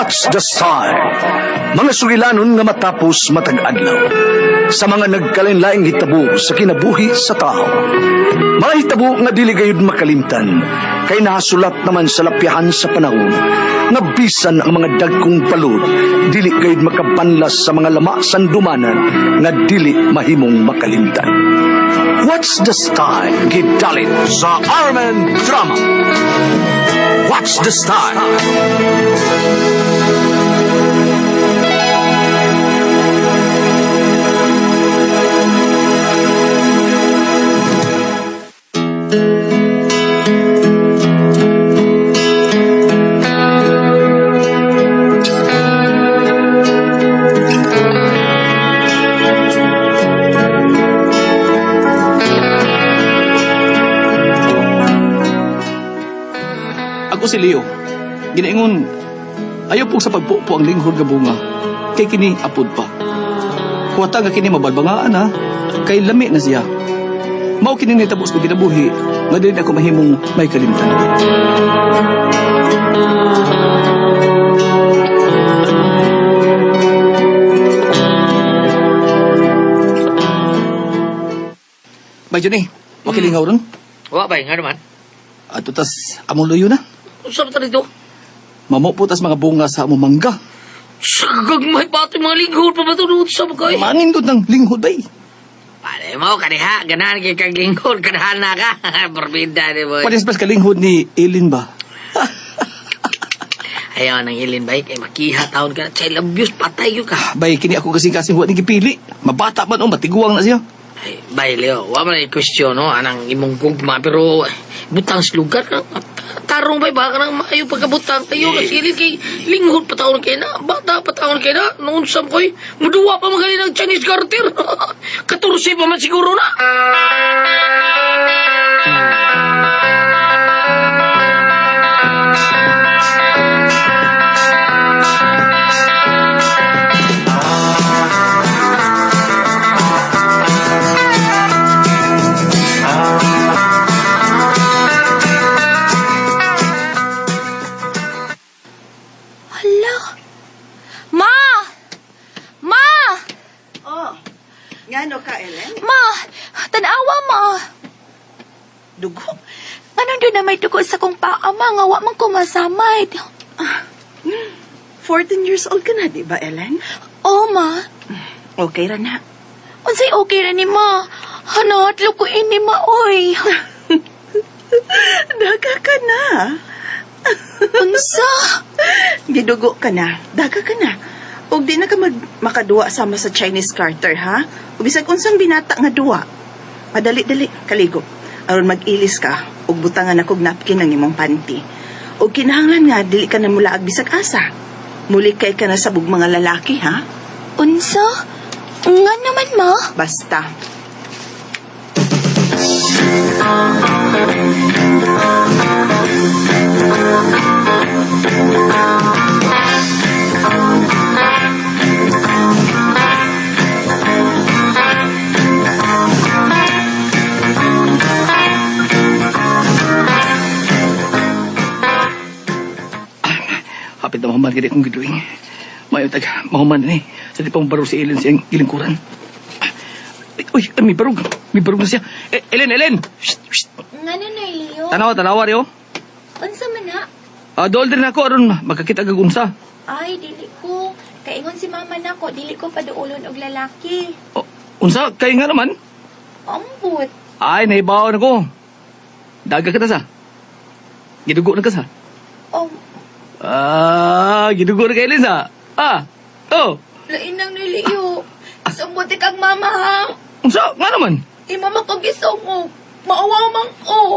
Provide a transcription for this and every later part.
What's the Style? Mga sugilanon nga matapos matag adlaw sa mga nagkalain-laing hitabo sa kinabuhi sa tao. Mga hitabo nga dili gayud makalimtan kay nahasulat naman sa lapyahan sa panahon nga bisan ang mga dagkong balod dili gayud makabanlas sa mga lama sandumanan nga dili mahimong makalimtan. What's the Style? Gidalit sa Armen Drama. What's the Style? Ako si Leo. Ginaingon, ayaw po sa pagpupo ang linghod nga bunga. Kay kini apod pa. Kuwata nga kini mabalbangaan ha. Kay lami na siya. Mao kini nahitabo sa kinabuhi nga dili ako mahimong may kalimtan. Bay Johnny, wakilingaw ron. Wa ba nga naman? Ato tas among luyo na. Unsa ba ta dito? Mamo po tas mga bunga sa among mangga. Sagag may pati mga linghod pa ba ito doon sa mga Manindot ng linghod ay. Pare mo, kaniha, ganahan kay kag linghod, kanahan na ka. Borbida ni boy. Pares pas kalinghod ni Elin ba? Ayaw nang ilin ba, kay makiha taon ka na. Child abuse, patay yun ka. Bay, kini ako kasing-kasing wa ni gipili. Mabata man o, matiguang na siya. Ay, bay, Leo, wa man ay question, no? Anang imong gugma, pero butang sa lugar ka. Tarong bay, baka nang maayo pagkabutang tayo. Kasi ilin kay linghod pa taon kay na, bata pa taon kay na. Noon sa ko'y, muduwa pa magaling ng Chinese garter. 14 pa man siguro na. Hala! Ma! Ma! Oh, ngano ka, Ellen? Ma! Tanawa, ma! Dugo? Anong doon na may dugo sa kong paa, ma? Nga wa man ko masamay. 14 years old ka na, di ba, Ellen? Oh, ma. Okay ra na. Unsay okay ra ni ma? Hano, atlog ko ini, ma, oy. Daga ka na. Unsa? Gidugo ka na. Daga ka na. Ug di na ka makaduwa sama sa Chinese Carter, ha? Ug bisag unsang binata nga duwa. Madali-dali, kaligo. Aron mag-ilis ka, ug butangan akog napkin ang imong panty. Ug kinahanglan nga dili ka na mulaag bisag asa. Muli kay ka na sa bug mga lalaki, ha? Unsa? Nga naman, ma. Basta. Hapit na mahuman kini akong giduing. Mayo tag mahuman ni. Sa di pa barog si Ellen siyang gilingkuran. Ay, uy, ay, may barog. May barog na siya. Eh, Ellen, Ellen! Shh, shh. Nga na, Leo. Tanawa, tanawa riyo. Unsa man na? Ah, dool din ako aron magkakita kag unsa. Ay, dili ko. Kaingon si mama nako, dili ko paduulon og lalaki. Oh, unsa kay nga naman? Ambot. Ay, nahibaw na ko. Daga ka ta sa. Gidugo na ka sa. Oh, Ah, gidugo na kay Ellen sa. Ah, oh. lain nang ni Leo. Sumbuti kag mama, ha? Unsa nga naman? Di mama ko gisong Maawa man ko.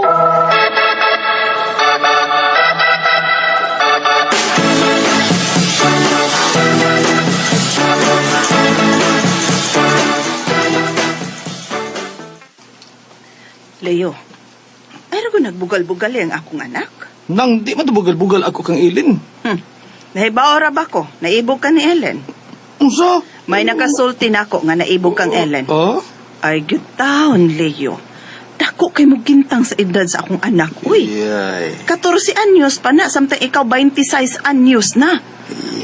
Leo, ay ko nagbugal-bugal ang akong anak. Nang di man to bugal-bugal ako kang Ellen. Nahibaw ra ba ko? Naibog ka ni Ellen. Unsa? May nakasulti nako nga naibog kang Ellen. Oh? Ay, good taon, Leo. Dako kay mo gintang sa edad sa akong anak. Uy, Yay. 14 anyos pa na, samtang ikaw 26 anyos na.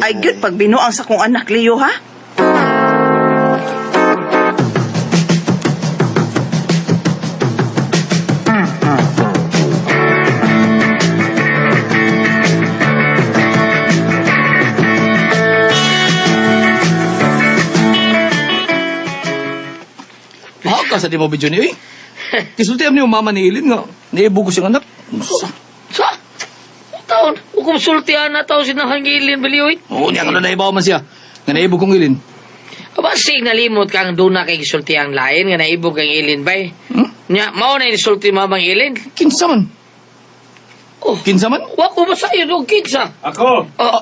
Ay, good pag binuang sa kong anak, Leo, ha? Mahal ka sa di mo ba, Johnny, eh? Kisulti am niyo mama ni Ilin nga. Naibog ko siyang anak. Unsa? Sa? Taon, hukom sultihan na tao sinahangilin, Leo, eh. Oo, niya ka na naibaw man siya. Nga naibog kong Ilin. Aba, sig nalimot kang duna kay gisulti ang lain nga naibog ang ilin, bay. Hmm? Nya, mao na inisulti mamang ilin. Kinsa man? Oh, Kinsa man? wa ko ba sa'yo doon, kinsa? Ako! Oh,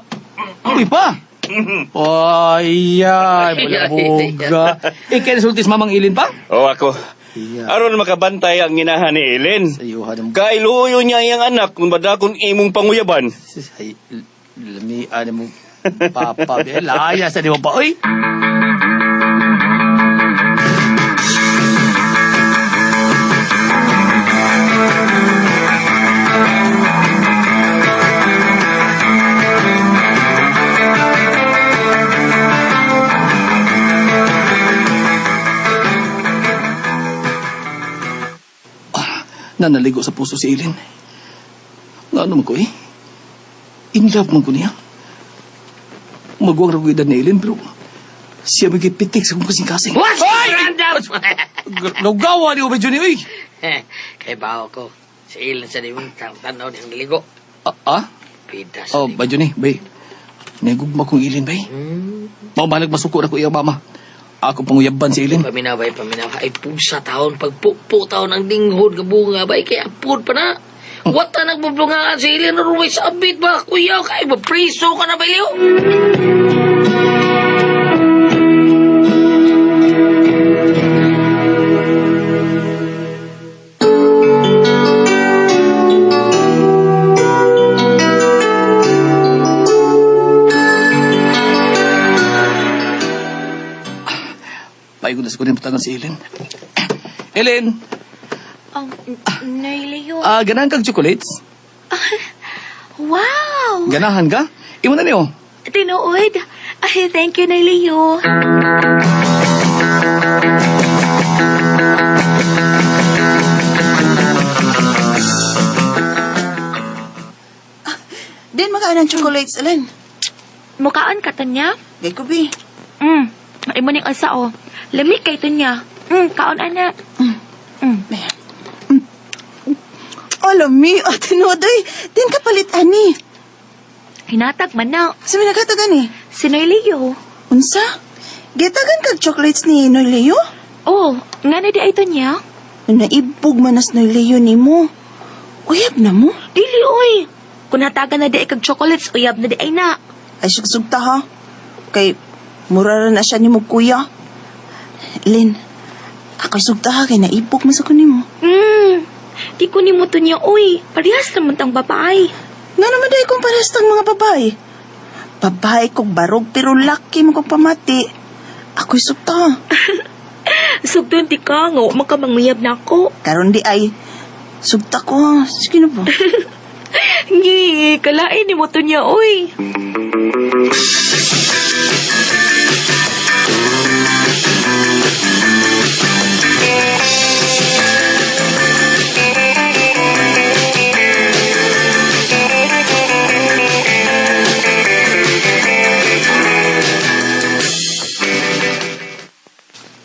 Uy pa! Ay, ay, boga. Eh, kaya nasulti sa mamang Ilin pa? Oh, ako. Iya. Aron makabantay ang ginahan ni Ellen. Sayuhan mo. Kay luyo niya iyang anak kung badakon imong panguyaban. Ay, lamian mo. Papa, be, laya sa di mo pa. Uy! Ah, nanaligo sa puso si Ilin. Nga naman ko eh. In love man ko niya. Magwang ra ko edad ni Ilin pero siya may gipitik sa kong kasing-kasing. What? Random! Lugawa ni Ube Johnny, uy! Kay bawo ko. Sa ilin sa dimong tanaw niyang ligo. Ah, ah? Pida sa Oh, ligo. ba Johnny, bay. Nagugma kong Ilin, bay. Hmm. Mao malag masuko na ko iya mama. Ako panguyaban si Ilin. Paminaw, bay, paminaw. Ay, pusa taon, pagpukpo taon ang dinghod kabunga, bay, kaya apod pa na. Wata nagbublungaan sa ilin, ruway sabit ba, kuya, kay ba, priso ka na ba, Leo? Paigo na sa kunin butangan si Ilin. Ilin, Nay Leo. ah, ganahan kag chocolates? Wow! Ganahan ka? Imo na niyo. Tinuod. Ay, thank you, Nay Leo. Din makaan ang chocolates, Ellen. Mukaan ka to niya? Gay ko, bi. Imo ning asa oh. Lamig kay to niya. Kaon ana. Oh, lami. Oh, tinuod, oy. Din kapalit, ani. Hinatag man na Sa may nagkatagan, eh. si Nay Leo. Unsa? Gitagan kag chocolates ni Noy Leo? Oh, nga na di ay to niya? Naibog man as Noy Leo nimo. Uyab na mo. Dili oy. Kung hatagan na di ay kag chocolates, uyab na di ay na. Ay, sugsugta ha. Kay, mura ra na siya ni mo kuya. Lin, ako'y sugta ha, kay naibog man sa ko nimo. Di ko nimo to niya oy. Parehas naman tang babae. Nga naman dahil kung parehas tang mga babae. Babae kong barog pero laki mo kong pamati. Ako'y sugta ha. Sugdon di ka nga wa man ka manguyab na ako. Karon di ay, sugta ko ha. Sige na ba? Ngi, kalain nimo to niya oy.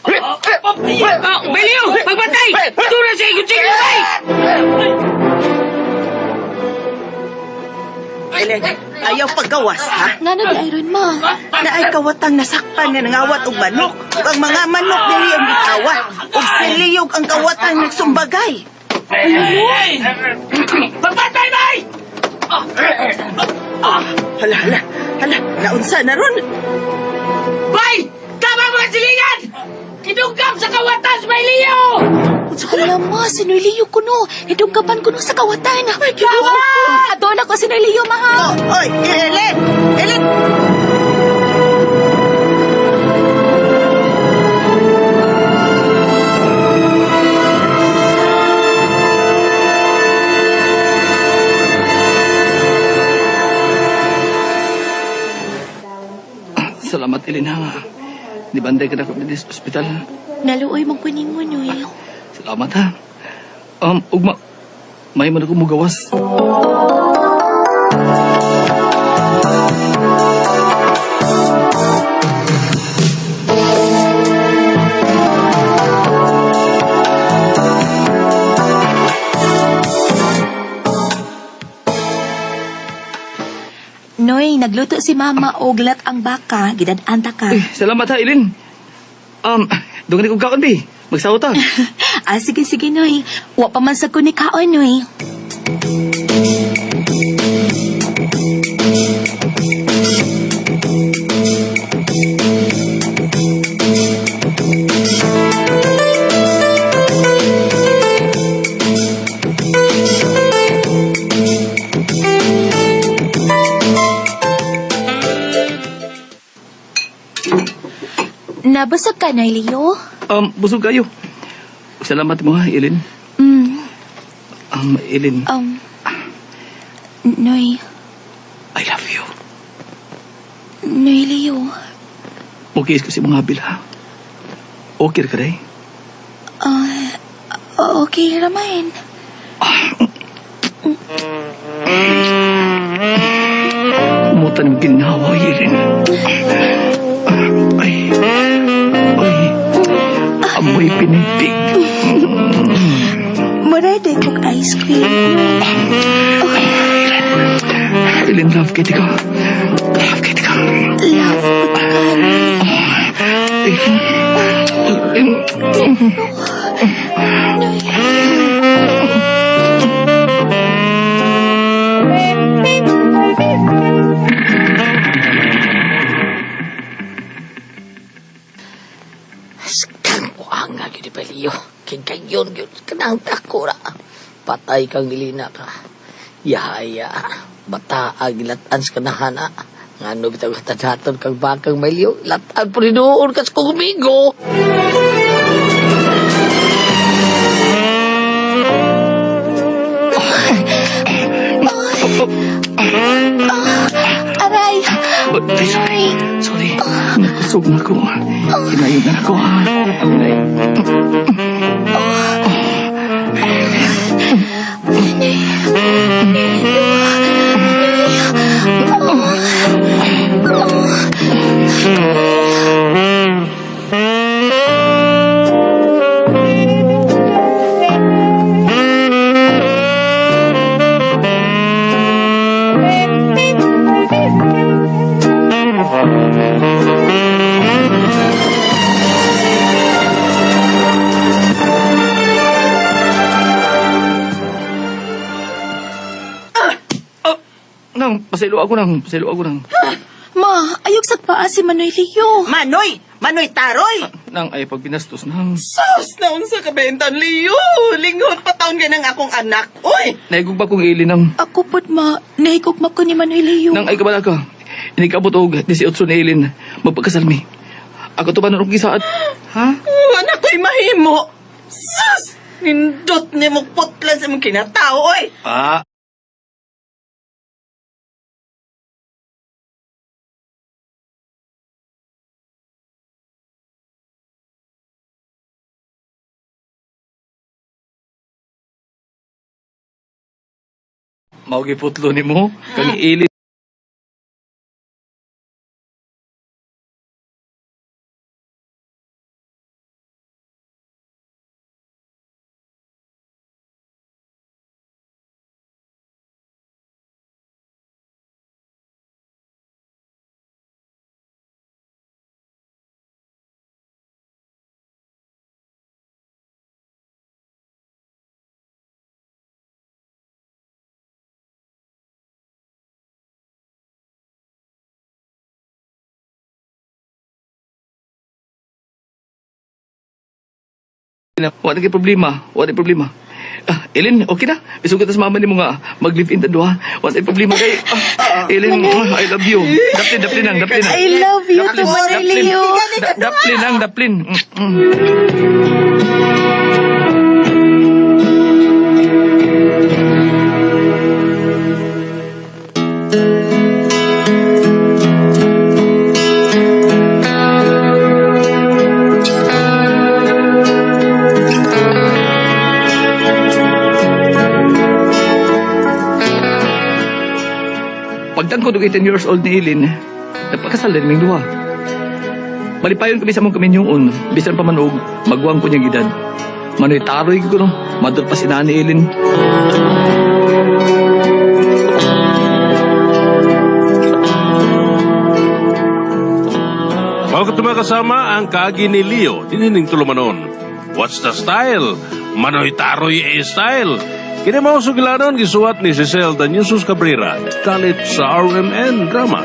Ah, Belio, pagbatay! Tura sa ikot bay! Elen, ayaw paggawas ha. Nga na di ay ron ma. Naay kawatang nasakpan nga nangawat og manok. Ug ang mga manok dili ang gikawat. Ug siliyog ang kawatang nagsumbagay. Pagbatay, bay! Hala, hala, hala. Naunsa na ron. Bay! Tama mga silingan! Kinugam sa kawatan sa Leo! Hala ma, si Noy Leo kuno. Hidunggapan kuno sa kawatan. Ay, Adol ako si Noy Leo, ma. Oh, oy, Elen! Elen! Salamat, Elena nga. Di banday ka na ko dito sa ospital. Naluoy mong kunin mo, Noy. Salamat ha. Ugma, may man ako mugawas. Noy, nagluto si Mama og lat ang baka, gidad-an ta ka. Eh, salamat ha, Elin. Doon ka kong kaon, bi. Magsawa ta. Ah, sige, sige, Noy. Wa pa man sa ko ni kaon, Noy. Nabusog ka, Noy Leo? Busog kayo. Salamat mo ha, Elin. Mm, Elin, Noy, I love you. Noy Leo. Okay ko si mga habil ha. Okay ka day? Ah, okay, Ramain. Umutan ng ginawa, Elin. Ay, ay, amoy pinipig. Muray day kog ice cream, Noy. Elin, love kita ka. Love kita ka. Love ko ka, Noy. Elin, Elin. Noy. Skang ko ang nga gyud pa Leo. Kay gayon gyud kanang dako ra. Patay kang Elena ka. Yaya, bata ang gilatan sa kanahan ah. Ngano bitaw katadaton kang bakang may Leo, latan po rin kas kumigo. Aray! Ay, sorry. Sorry. Nakusog na ko. Hinayon na ako. Hinayon. Nang, pasaylo ako nang. Pasaylo ako nang. Ma, ayog sa paa si Manoy Leo. Manoy! Manoy taroy! Nang, ay pagbinastos nang. Sus! Naunsa ka bentan, Leo! Linghod pa taon ka ng akong anak. Uy! Naigog ba kong ili nang. Ako pod ma, nahigugma ko ni Manoy Leo. Nang ay kabala ka. Inikabot og 18 ni Elin. Magpagkasal mi. Ako to ba nung gisaad? Ha? Oh, anak ko'y mahimo! Sus! Nindot ni mo putlan sa mong kinatao, oy! Ah. Mao giputlo nimo kang Elin. Wala kay problema, wala kay problema. Ah, Elin, okay na. Isugot na sa mama nimo nga mag-live in ta duha. Wala kay problema kay Elin, I love you. Daplin, daplin nang, daplin nang. I love you too, Manoy Leo. Daplin nang, daplin. Mm. Pagtangkod og 18 years old ni Eileen, nagpakasal din ming duha. Malipayon kami sa among kaminyoon, bisan pa man og magwang ko niyang edad. Manoy taroy ko no, madol pa si ni Eileen. Mao kato mga kasama ang kaagi ni Leo, dinining tulumanon. What's the style? Manoy Taroy A style. Kini mao sugilanon gisuwat ni Cecil Danyusos Cabrera, kalit sa RMN Drama.